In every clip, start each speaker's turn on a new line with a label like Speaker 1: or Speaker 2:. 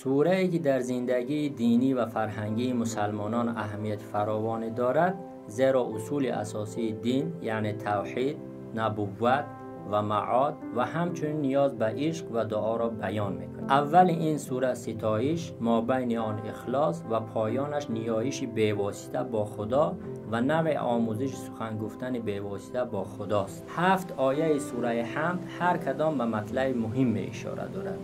Speaker 1: سوره که در زندگی دینی و فرهنگی مسلمانان اهمیت فراوانی دارد، زیرا اصول اساسی دین یعنی توحید، نبوت و معاد و همچنین نیاز به عشق و دعا را بیان میکند. اول این سوره ستایش، مابین آن اخلاص و پایانش نیایش بیواسطه با خدا و نوع آموزش سخن گفتن بیواسطه با خداست. 7 آیه سوره حمد هر کدام به مطلب مهم اشاره دارد.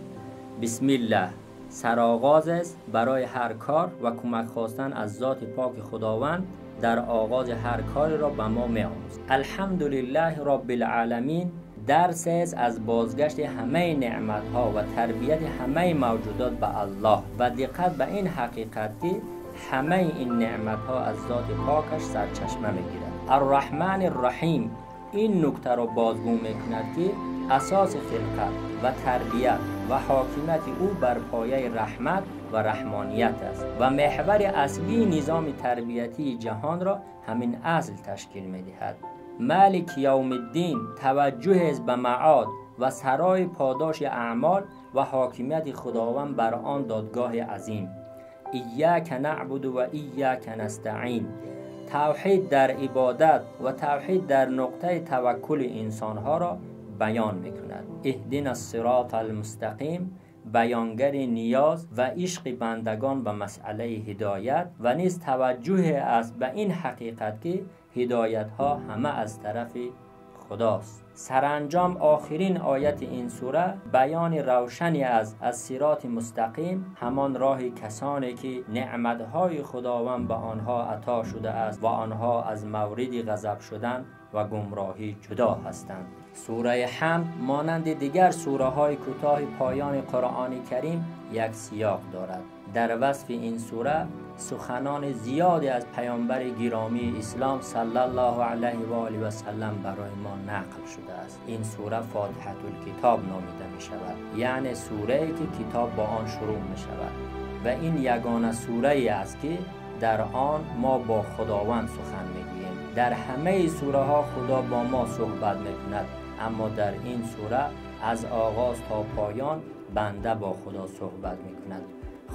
Speaker 1: بسم الله سرآغاز است برای هر کار و کمک خواستن از ذات پاک خداوند در آغاز هر کار را به ما می‌آموزد. الحمدلله رب العالمین درس است از بازگشت همه نعمت‌ها و تربیت همه موجودات به الله و دقت به این حقیقت که همه این نعمت‌ها از ذات پاکش سرچشمه می‌گیرد. الرحمن الرحیم این نکته را بازگو می‌کند که اساس خلقت و تربیت و حاکمیت او بر پایه رحمت و رحمانیت است و محور اصلی نظام تربیتی جهان را همین اصل تشکیل می‌دهد. مالک یوم الدین توجه است به معاد و سرای پاداش اعمال و حاکمیت خداوند بر آن دادگاه عظیم. ایاک نعبد و ایاک نستعین توحید در عبادت و توحید در نقطه توکل انسانها را بیان میکند. اهدنا الصراط المستقیم بیانگر نیاز و عشق بندگان به مسئله هدایت و نیز توجه است به این حقیقت که هدایت ها همه از طرف خداست. سرانجام آخرین آیت این سوره بیان روشنی از صراط مستقیم، همان راه کسانی که نعمتهای خداوند به آنها عطا شده است و آنها از مورد غضب شدن و گمراهی جدا هستند. سوره حمد مانند دیگر سوره های کوتاه پایان قرآن کریم یک سیاق دارد. در وصف این سوره سخنان زیادی از پیامبر گرامی اسلام صلی الله علیه و آله و سلم برای ما نقل شده است. این سوره فاتحه الکتاب نامیده می شود، یعنی سوره ای که کتاب با آن شروع می شود و این یگانه سوره ای است که در آن ما با خداوند سخن می گوییم. در همه سوره ها خدا با ما صحبت می کند، اما در این سوره از آغاز تا پایان بنده با خدا صحبت می کند.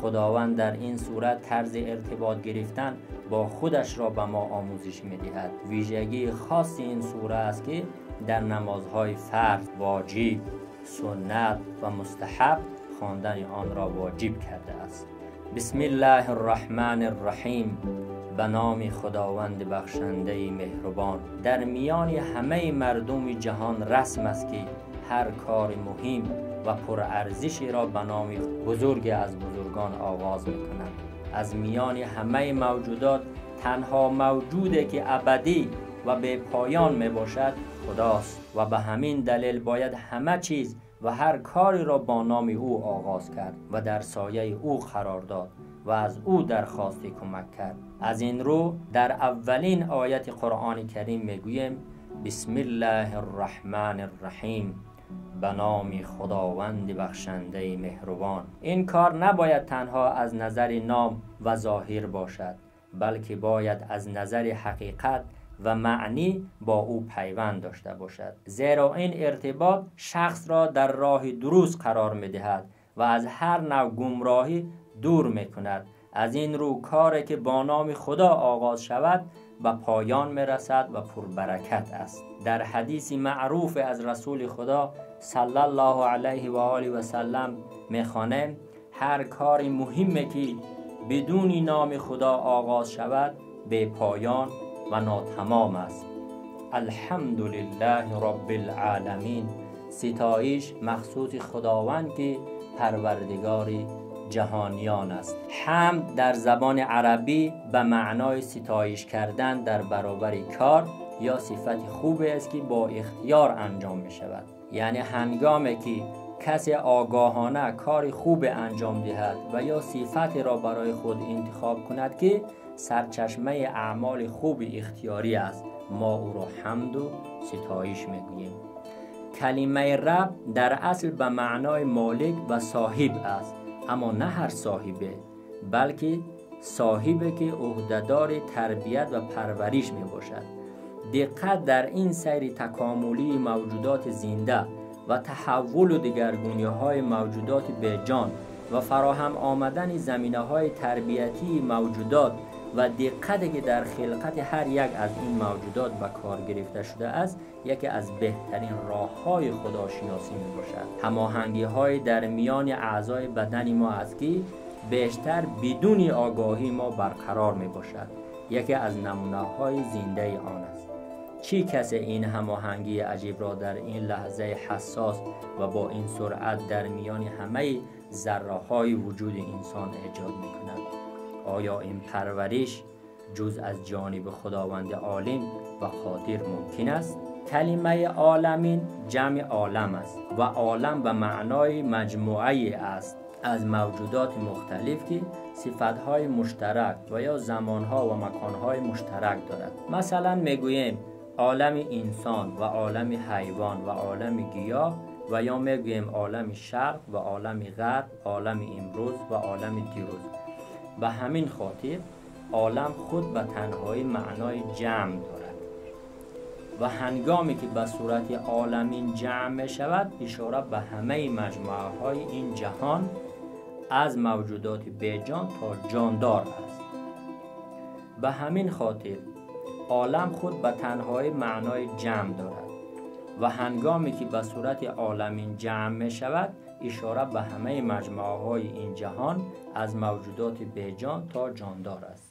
Speaker 1: خداوند در این سوره طرز ارتباط گرفتن با خودش را به ما آموزش می‌دهد. ویژگی خاص این سوره است که در نمازهای فرض، واجب، سنت و مستحب خواندن آن را واجب کرده است. بسم الله الرحمن الرحیم. به نام خداوند بخشنده مهربان. در میان همه مردم جهان رسم است که هر کار مهم و پرارزشی را به نام بزرگ از بزرگان آغاز می‌کنند. از میان همه موجودات تنها موجودی که ابدی و به پایان میباشد خداست و به همین دلیل باید همه چیز و هر کاری را با نام او آغاز کرد و در سایه او قرار داد و از او درخواست کمک کرد. از این رو در اولین آیت قرآن کریم میگوییم بسم الله الرحمن الرحیم، به نام خداوند بخشنده مهربان. این کار نباید تنها از نظر نام و ظاهر باشد، بلکه باید از نظر حقیقت و معنی با او پیوند داشته باشد، زیرا این ارتباط شخص را در راه درست قرار می‌دهد و از هر نوع گمراهی دور می‌کند. از این رو کاری که با نام خدا آغاز شود به پایان می‌رسد و پربرکت است. در حدیث معروف از رسول خدا صلی الله علیه و آله و سلم می‌خوانیم هر کار مهمی که بدون نام خدا آغاز شود به پایان و ناتمام است. الحمدلله رب العالمین. ستایش مخصوص خداوند که پروردگار جهانیان است. حمد در زبان عربی به معنای ستایش کردن در برابر کار یا صفت خوب است که با اختیار انجام می شود. یعنی هنگامی که کسی آگاهانه کار خوب انجام دهد و یا صفت را برای خود انتخاب کند که سرچشمه اعمال خوب اختیاری است، ما او را حمد و ستایش میگوییم. کلمه رب در اصل به معنای مالک و صاحب است، اما نه هر صاحبه، بلکه صاحبه که عهدهدار تربیت و پرورش می باشد. دقت در این سیر تکاملی موجودات زنده و تحول و دگرگونی های موجودات بیجان و فراهم آمدن زمینه‌های تربیتی موجودات و دقتی که در خلقت هر یک از این موجودات به کار گرفته شده است، یکی از بهترین راه‌های خداشناسی می‌باشد. هماهنگی‌های در میان اعضای بدن ما است که بیشتر بدون آگاهی ما برقرار می‌باشد، یکی از نمونه‌های زنده آن است. چی کسی این هماهنگی عجیب را در این لحظه حساس و با این سرعت در میان همه ذره‌های وجود انسان ایجاد می‌کند؟ آیا این پرورش جز از جانب خداوند عالم و قادر ممکن است؟ کلمه عالمین جمع عالم است و عالم به معنای مجموعه است از موجودات مختلف که صفت‌های مشترک و یا زمان‌ها و مکان‌های مشترک دارد. مثلا می‌گوییم عالم انسان و عالم حیوان و عالم گیاه، و یا می‌گوییم عالم شرق و عالم غرب، عالم امروز و عالم دیروز. به همین خاطر عالم خود به تنهایی معنای جمع دارد و هنگامی که به صورت عالمین جمع می شود، اشاره به همه مجموعه های این جهان از موجودات بیجان تا جاندار است. به همین خاطر عالم خود به تنهایی معنای جمع دارد و هنگامی که به صورت عالمین جمع می شود، اشاره به همه مجموعه های این جهان از موجودات بیجان تا جاندار است.